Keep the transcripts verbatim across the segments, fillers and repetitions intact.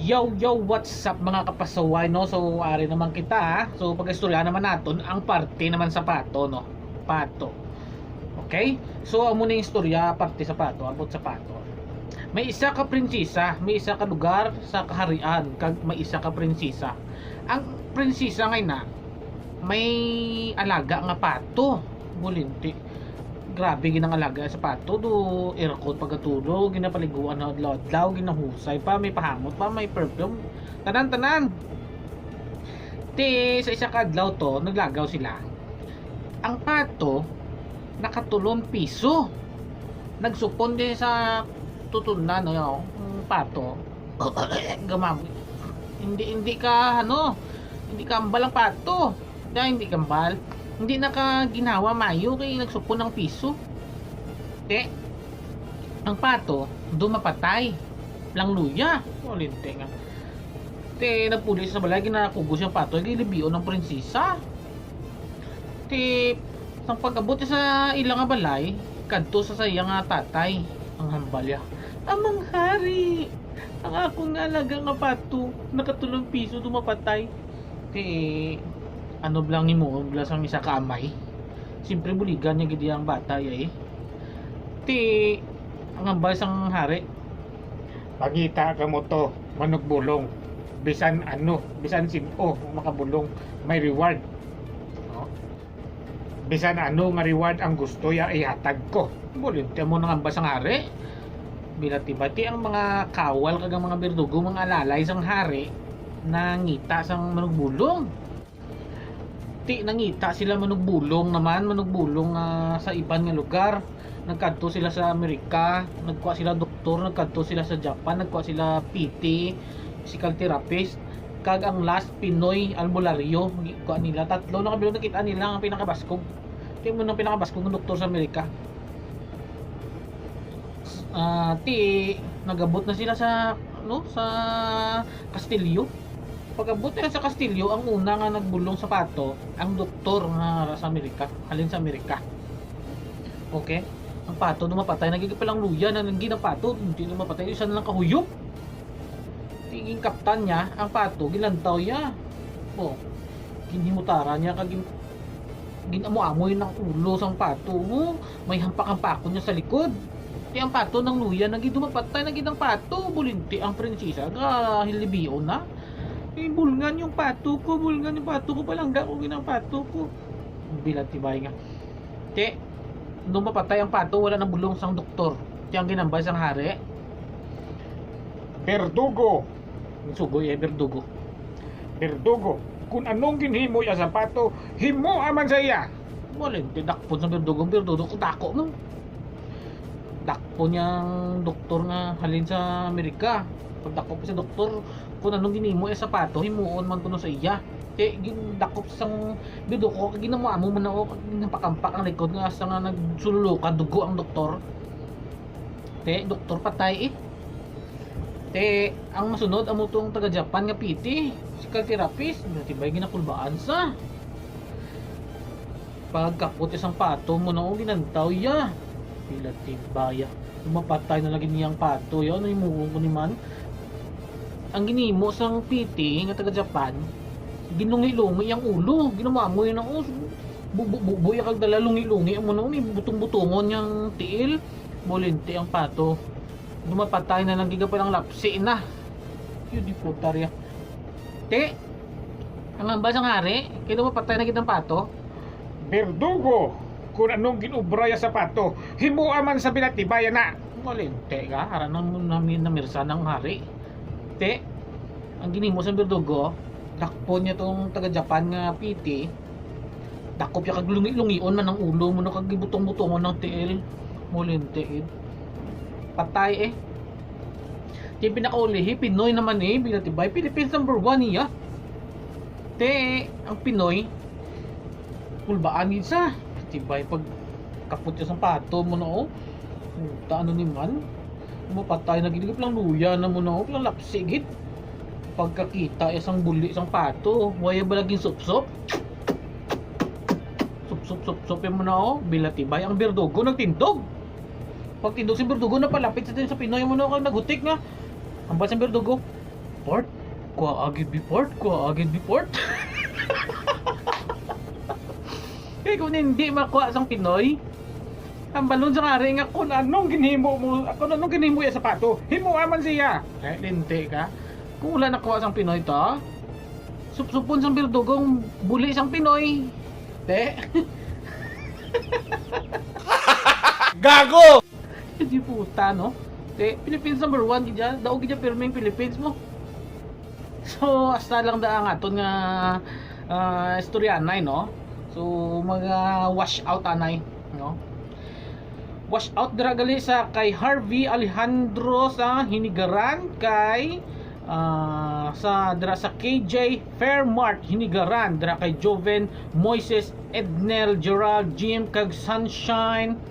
Yo, yo, what's up, mga kapasaway, no? So, ari naman kita, ha? So, pag-istorya naman naton ang parte naman sa pato, no? Pato. Okay? So, amo na yung istorya, parte sa pato, abot sa pato. May isa ka prinsesa, may isa ka lugar sa kaharian, kag may isa ka prinsesa. Ang prinsesa ngay na, may alaga nga pato. Bulinti. Grabe ginang alaga sa pato, do aircon pagatulog, ginapaliguan na adlaw-adlaw, ginahusay pa, may pahamot pa, may perfume, tanan-tanan. Ti sa isa ka adlaw to, naglagaw sila. Ang pato nakatulong piso. Nagsupon din sa tutunan, no, yung pato. Gamam. Hindi, hindi ka, ano, hindi ka hambal ang pato. Dahil hindi ka hambal, hindi na ka ginawa mayo kay nagsupon ang piso. Te, ang pato, dumapatay. Lang luya. Walinte nga. Te, nagpuli sa balay, ginakugos yung pato, gilibion ng prinsesa. Ti, sang pag-abot sa ila nga balay, kadto sa saya nga tatay, ang hambal ya, "Amang hari, ang akon nga alaga nga pato, nakatulong piso, dumapatay." Ti, ano blang himuon bala sang isa ka amay? Siyempre, buligan niya gid ang bata ya, eh. Ti, ang hambal sang hari, "Pangita kamo to, manugbulong. Bisan ano, bisan sin-o makabulong, may reward. No? Bisan ano nga reward ang gusto ya ihatag ko." Bulinti mo nang hambal sang hari. Binati-bati ang mga kawal kag ang mga berdugo, mga alalay sang hari, nangita sang manugbulong. Ti nangita sila manugbulong naman, manugbulong, ah, sa iban nga lugar. Nagkadto sila sa Amerika, nagkuha sila doktor, nagkadto sila sa Japan, nagkuha sila P T, physical therapist, kag ang last, Pinoy albularyo, kuha nila. Tatlo na kabilog nakita nila ang pinakabaskog. Ti mo nang pinakabaskog ng doktor sa Amerika. Ah, ti nagabot na sila sa, no, sa kastilyo. Pag-abot nila sa kastilyo, ang una nga nagbulong sa pato, ang doktor nga sa Amerika, halin sa Amerika. Okay? Ang pato, dumapatay, nagiging palang luya na naging ang pato, hindi na mapatay, isa na lang kahuyop. Tingin kaptan niya, ang pato, gilantaw niya. Oh, ginhimutara niya, kag gin-, ginamoy-amoy ng ulo sang pato. Oh, may hampak-hampakon niya sa likod. Ti ang pato nang luya, naging dumapatay, naging ang pato, bulinti ang prinsesa, gahilibion na. "Eh, bulngan yung pato ko, bulngan yung pato ko, palangga ko ginang pato ko." Bilang tibay nga. Ti, nung mapatay ang pato, wala nang bulong sang doktor. Ti ang ginambal sang hari, "Berdugo." Ang sugoy ay berdugo. "Berdugo, kung anong ginhimo iya sa pato, himoa man sa iya." Walente, dakpon sa berdugo, berdugo, kung dako mo. Dakpon niya ang doktor nga halin sa Amerika. Pagdakop sa doktor, kung anong ginhimo iya sa pato, himuon man kuno sa iya. Ti, gindakop sang berdugo, kag ginamoy-amoy man na, o, kag ginahampak-hampak ang likod nga hasta nga nagsululukan dugo ang doktor. Ti, doktor patay, eh. Ti, ang masunod, amo tong taga Japan nga P T, physical therapist, tibay ginakulbaan sa. Pagkapot sang pato mo na, o, ginantaw iya. Pila tibaya. Mapatay na lagi niyang pato, ya. Ano himuon ko ni man? Ang ginhimo sang P T nga taga Japan, ginlungi-lungi ang ulo, ginamoy-amoy na, o, bubo-bubo ya kag dala, lungi-lungi mo na, ni butong-butongon yang tiil. Bulinti ang pato. Dumapatay na lang, giga pa lang lapsi na. Yun, di puta riya. Ti, ang hambal sang hari, kay dumapatay na gid ang pato. "Berdugo, kung anong ginobra ya sa pato, himoa man sa binatibaya na." Walente ka, ara nang nami-, namirsa ng hari. Ti, ang ginhimo sang berdugo, dakpon niya tong taga Japan nga P T, dakop ya kag lungi-lungion man ang ulo mo na kag gibutong-butongon ng tiil. Walente, eh. Patay, eh. Ti pinakaulihi, Pinoy naman, eh, bilang tibay, Philippines number one niya. Ti, ang Pinoy, kulbaan gid sa. Tibay pag kapot sa pato mo na, o. Puta, ano ni man? Mapatay na gid, lang luya na mo na, o. Lang lapsi gid. Pagkakita ya sang buli sang pato, waya ba laging supsop? Supsop, supsop ya mo na, o. Bilang tibay, ang berdugo nagtindog. Pagtindog sa berdugo, napalapit sa, sa Pinoy mo na, kag naghutik nga. Hambal sa berdugo, Port, kuha agid bi port, kuha agid bi port. Kay kung hindi makuha sang Pinoy, ang balon sa ngari nga kung anong ginhimo mo, kung anong ginhimo iya sapato, himo man siya. Eh, linti ka. Kung wala nakuha sang Pinoy to, supsupon sang berdugong buli sang Pinoy. Te. Gago! Di puta, no? Te, Philippines number one gid ya. Daog gid ya pirming Philippines mo. So, hasta lang da ang aton nga ah, istoryanay, no? So, mga wash out anay, no? Wash out dira gali sa kay Harvey Alejandro sa Hinigaran, kay ah, sa dira sa K J Fairmart Hinigaran, dira kay Joven Moises, Ednel, Gerald, Jim, kag Sunshine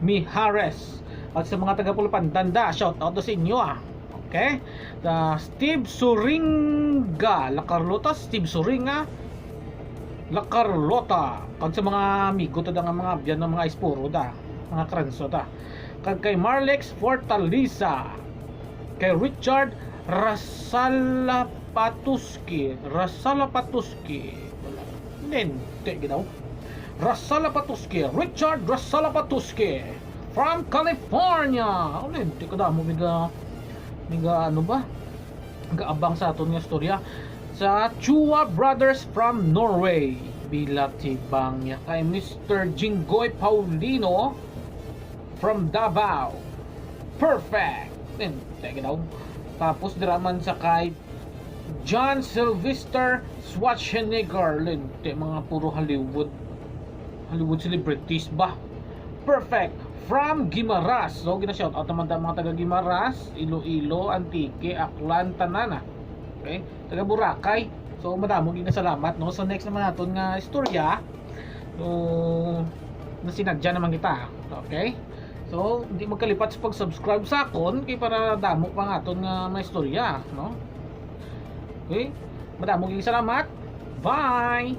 Mijares. At sa mga taga Pulupan, Danda, shout out sa inyo, ah. Okay? The Steve Suringa, La Carlota, Steve Suringa, La Carlota. Kag sa mga amigo to da nga mga abyan ng mga Esporo da, mga Kranso da. Kag kay Marlex Fortaleza, kay Richard Rasalapatuski, Rasalapatuski. Hindi, ginaw. Rasalapatuski, Richard Rasalapatuski from California. Ano yun? Di ko damo, miga, miga ano ba? Gaabang sa aton nga istorya. Sa Chua Brothers from Norway. Bila tibang niya kay Mister Jinggoy Paulino from Davao. Perfect. Then, take it out. Tapos dira man sa kay John Sylvester Schwarzenegger. Lente, mga puro Hollywood. Hollywood celebrities ba? Perfect. From Guimaras. So, gina-shout out naman ta mga taga Guimaras, Iloilo, Antique, Aklan, tanan na. Okay? Taga Boracay. So, madamo gid nga salamat, no? So, next naman naton nga istorya. So, nasinadya naman kita. Okay? So, hindi magkalipat sa pag-subscribe sa akon kay para damo pa nga aton nga mga istorya, no? Okay? Madamo gid salamat. Bye!